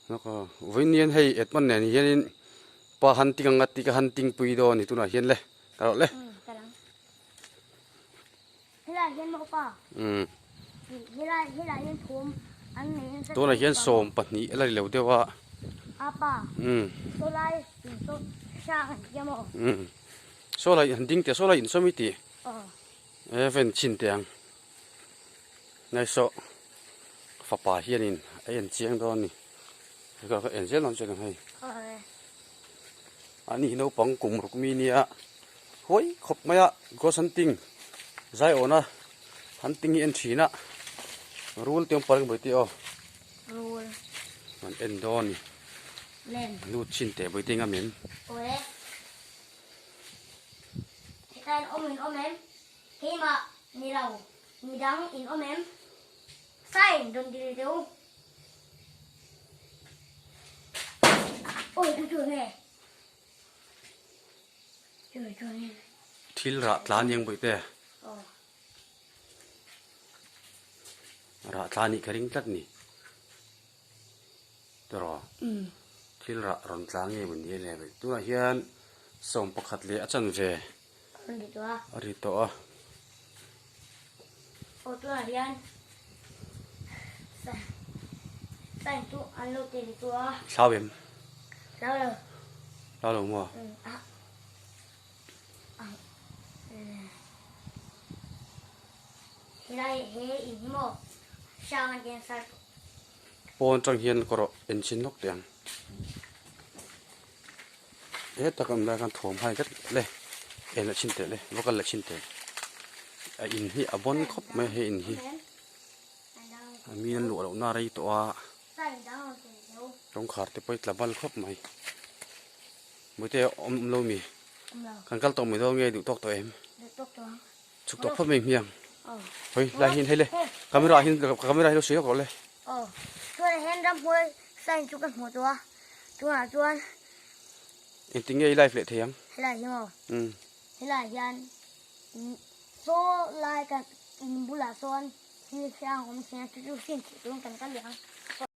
Vawiin hian hei Edmund nen hianin pa hunting anga ti ka hunting pui dawn a ni tunah hian le ka rawh le. Tunah hian 12 a la ri lo deuh a. Saw lai han ding teh saw lai insawm i tih e ven chhin teh ang. Ngaihsawh fapa hianin a en chiang dawn a ni. Hei ka en zel dawn chuan hei. Ani hi naupang kum ruk mi nia huai khawp mai a ghost hunting zai awna hunting hi en thin a rul te awm pareng bawihte aw Rul. An en dawn a ni. Lut chin teh bawihte ngam em. Hetan awm in awm em? Keimah ni lo, midang in awm em? Sign rawn dil teh u. Awi chu chu nge? Chu chu nge? Thil rah tlan eng bawih te. Aw. Rah tlan nih ka ring tlat ni. Tiraw? Thil rah rawn tla nge maw ni le bawih. Tunah hian 11 leh a chanve. A ri tawh a. Aw tunah hian sign chu an lo ti ri tawh a. Hlau em? Hlau lo. Hlau lo maw? Helai he in hi maw hrang an tiang sar Pawn atang hian ka rawh en chhin lawk teh ang. He tak awm lai khan thawm hai vek le en leh chhin teh le va kal leh chhin teh a in hi a bawn khawp mai he in hi a mi an luah loh na rei tawh a kawngkhar te pawh hi tla bal khawp mai mawite awm lo mi kan kal tawh mai dawn nge duh tawk tawh em. Chhuk tawh phawt mai hmiang. Hoi lai hian hei le camera hian camera hi lo sawi lawk rawh le. Aw chuan hian ramhnuai sign chu ka hmuh tawh a tunah chuan Engtin nge i live leh thei ang? Helai hi maw? Umm. Helai hian saw lai kan in bulah sawn thil hrang awm thin a chu chu hrin thih turin kan kal leh ang.